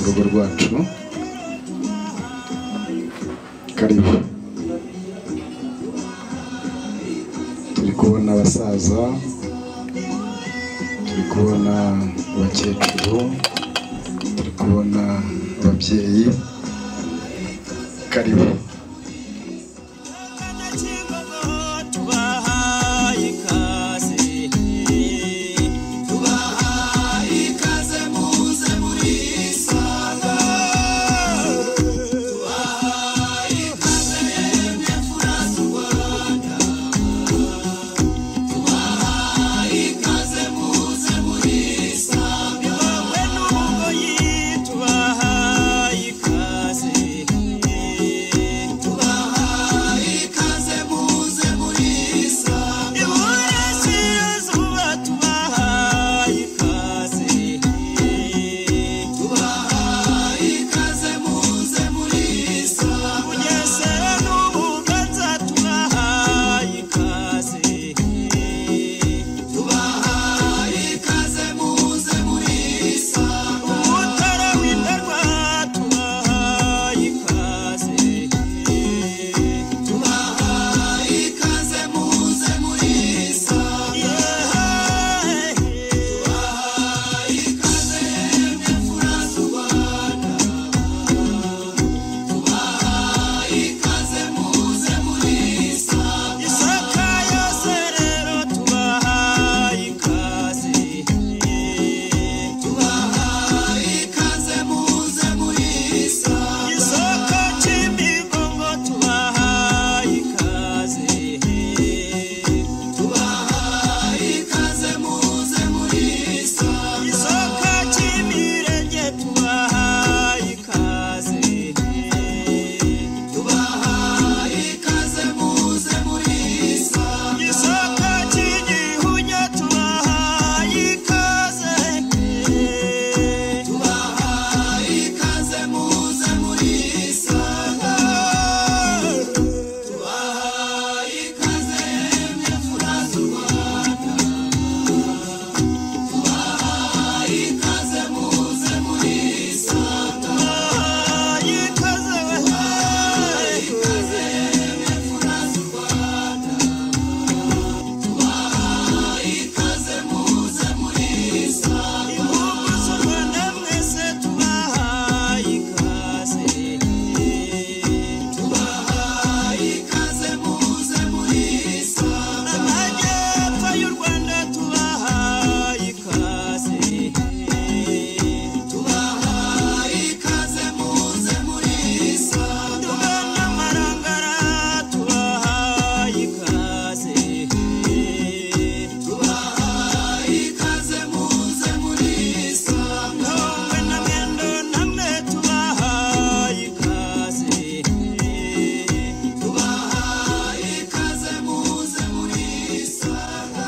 mu rugo rwacu. Karibu. Turi kubona abasaza, turi kubona abakecuru, turi kubona ababyeyi. Karibu.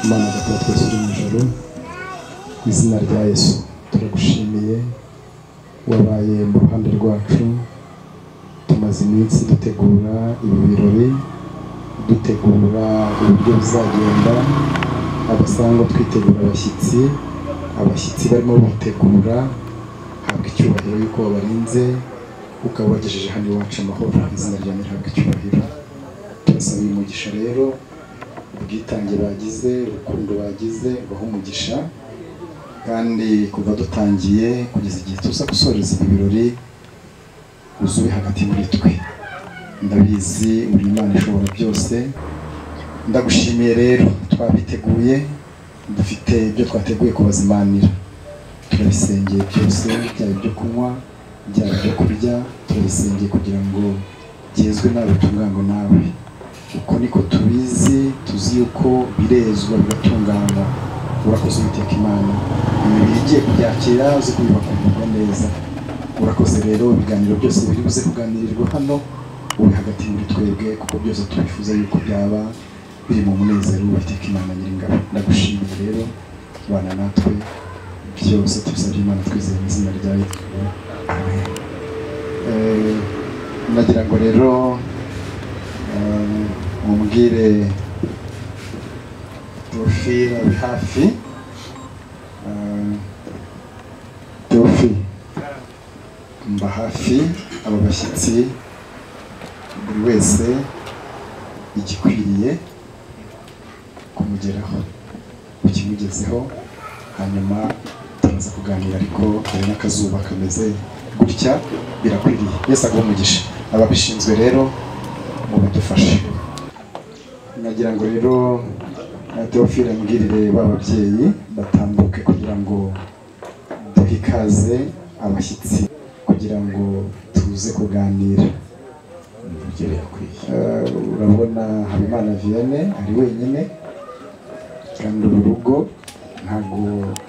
Imana Data twese uri mu ijuru, mu izina rya Yesu turagushimiye, wabaye mu ruhande rwacu. Tumaze iminsi dutegura ibi birori, dutegura uburyo bizagenda, abasangwa twitegura abashyitsi, abashyitsi barimo bitegura. Habwa icyubahiro yuko wabarinze ukaba wagejeje hano iwacu amahoro. Izina ryawe rihabwa icyubahiro. Turasaba uyu mugisha rero, ubwitange bagize, urukundo bagize, baha umugisha. Kandi kuva dutangiye kugeza igihe tuza gusoreza ibi birori, uzuye hagati muri twe. Ndabizi uri Imana ishobora byose. Ndagushimiye rero, twabiteguye, dufite ibyo twateguye kubazimanira. Turabisengeye byose, byaba ibyo kunywa, byaba ibyo kurya, turabisengeye kugira ngo byezwe nawe, bitunganywe nawe. Uko niko tubizi, tuzi yuko birezwa bigatunganywa. Urakoze Uwiteka Imana, imibiri igiye kubyakira uzi kubibakundwa neza. Urakoze rero, ibiganiro byose biri buze kuganirirwa hano uri hagati muri twebwe, kuko byose twifuza yuko byaba biri mu munezero w'Uwiteka Imana Nyiringabo. Ndagushimiye rero, bana natwe byose tubisabye Imana twizeye mu izina rya Yesu, amen. Nagira ngo rero mumbwire Théophile ari hafi. Théophile, Mba hafi aba bashyitsi, buri wese igikwiriye kumugeraho ukimugezeho, hanyuma turaza kuganira. Ariko hari n'akazuba kameze gutya, birakwiriye. Yesu aguhe umugisha. Ababishinzwe rero mubidufashe. Nagira ngo rero Theophile ambwirire ba babyeyi batambuke kugira ngo duhe ikaze abashyitsi, kugira ngo tuze kuganira. Urabona Habimana Vianney ari wenyine, kandi uru rugo ntabwo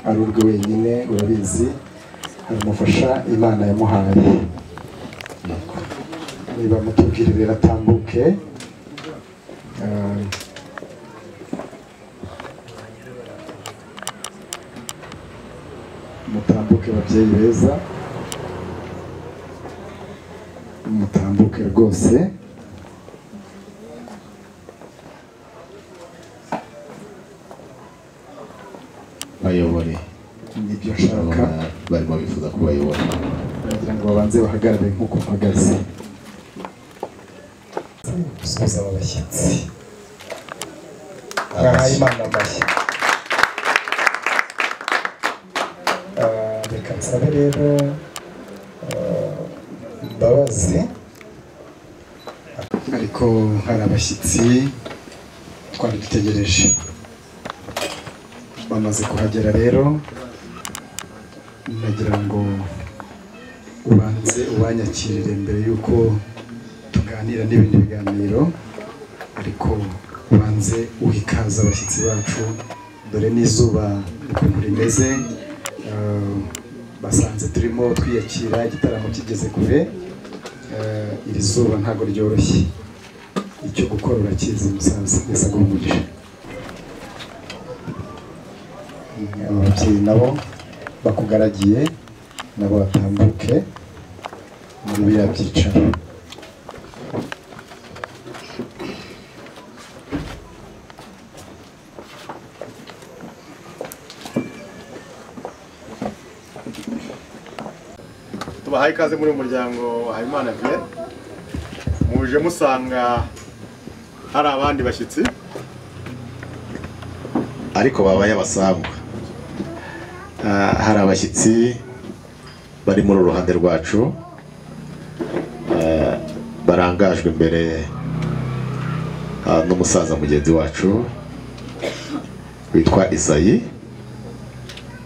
ari urwe wenyine, urabizi hari umufasha Imana yamuhaye. Niba mutubwire rero atambuke. Mutambuke babyeyi beza, mutambuke rwose. Bayobore nibyo nshaka, barimo bifuza kubayobora, kugira ngo babanze bahagarare nk'uko mpagaze. Gusubiza aba bashyitsi, bahaye Imana amashyi. Reka nsabe rero imbabazi, ariko hari abashyitsi twari dutegereje bamaze kuhagera. Rero nagira ngo ubanze ubanyakirire mbere y'uko tuganira n'ibindi biganiro, ariko ubanze uhe ikaze abashyitsi bacu. Dore n'izuba ukuntu rimeze, basanze turimo twiyakira, igitaramo kigeze kure. Iri zuba ntabwo ryoroshye, icyo gukora urakizi musaza. Yesu aguhe umugisha. Ababyeyi nabo bakugaragiye nabo batambuke muri biriya byicaro. Tubahaye ikaze muri uyu muryango wa Habimana Vianney. Muje musanga hari abandi bashyitsi ariko babaye abasangwa. Hari abashyitsi bari muri uruhande rwacu, barangajwe imbere n'umusaza mugenzi wacu witwa Isayi.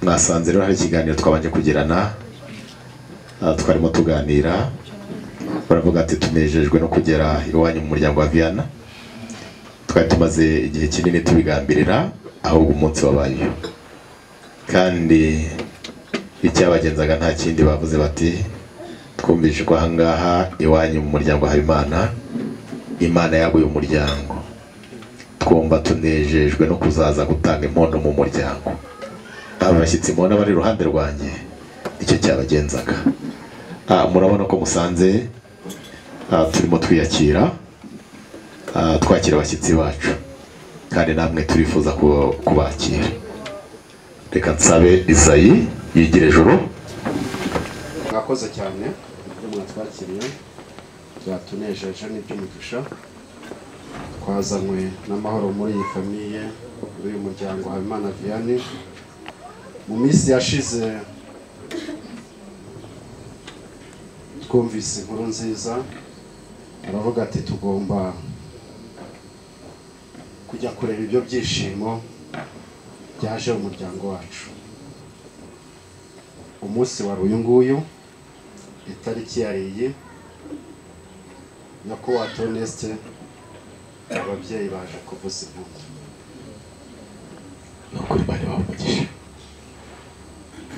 Mwasanze rero hari ikiganiro twabanje kugirana, twarimo tuganira, baravuga ati tunejejwe no kugera iwanyu mu muryango wa Vianney. Twari tumaze igihe kinini tubigambirira, ahubwo umunsi wabaye uyu. Kandi icyabagenzaga nta kindi, bavuze bati twumvise ko ahangaha iwanyu mu muryango wa Habimana Imana yaguye umuryango, twumva tunejejwe no kuzaza gutanga impondo mu muryango. Aba bashyitsi mubona bari iruhande rwanjye, icyo cyabagenzaga. Murabona ko musanze turimo twiyakira, twakira abashyitsi bacu, kandi namwe turifuza kubakira. Reka nsabe Isayi yigire ejuru. Mwakoze cyane ibyo mwatwakiriye, byatunejeje n'iby'umugisha. Twazanywe n'amahoro muri iyi famiye, muri uyu muryango Habimana Vianney. Mu minsi yashize twumvise inkuru nziza, aravuga ati tugomba kujya kureba ibyo byishimo byaje mu muryango wacu. Umunsi wari uyu nguyu, itariki yari iyi, nyakubahwa Theoneste, ababyeyi baje kuvuza impundu. Ni ukuri bari bamugisha,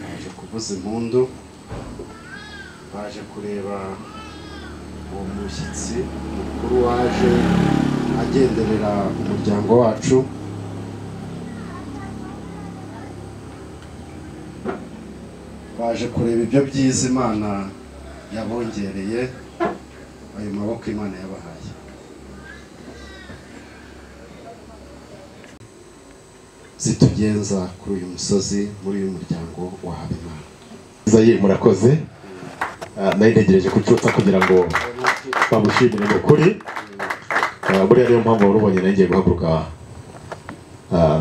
baje kuvuza impundu, baje kureba uwo mushyitsi mukuru waje agenderera umuryango wacu. Baje kureba ibyo byiza Imana yabongereye, ayo maboko Imana yabahaye. Zitugenza kuri uyu musozi, muri uyu muryango wa Habimana. Isayi murakoze. Nari ntegereje kucyutsa kugira ngo bamushimire mu kuri. Buriya niyo mpamvu wari ubonye nari ngiye guhaguruka,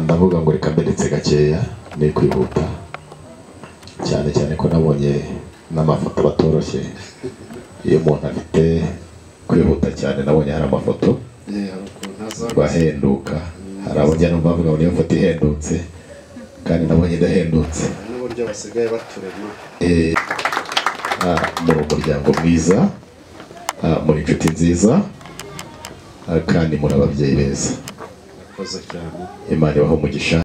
ndavuga ngo reka mberetse gakeya ni kwihuta cyane cyane ko nabonye n'amafoto batoroshye. Iyo umuntu afite kwihuta cyane nabonye hari amafoto bahenduka, hari abo njya numva bavuga ngo niyo foto ihendutse kandi nabonye idahendutse. N'uburyo basigaye baturema. Muri umuryango mwiza, muri inshuti nziza, kandi muri ababyeyi beza. Imana ibahe umugisha.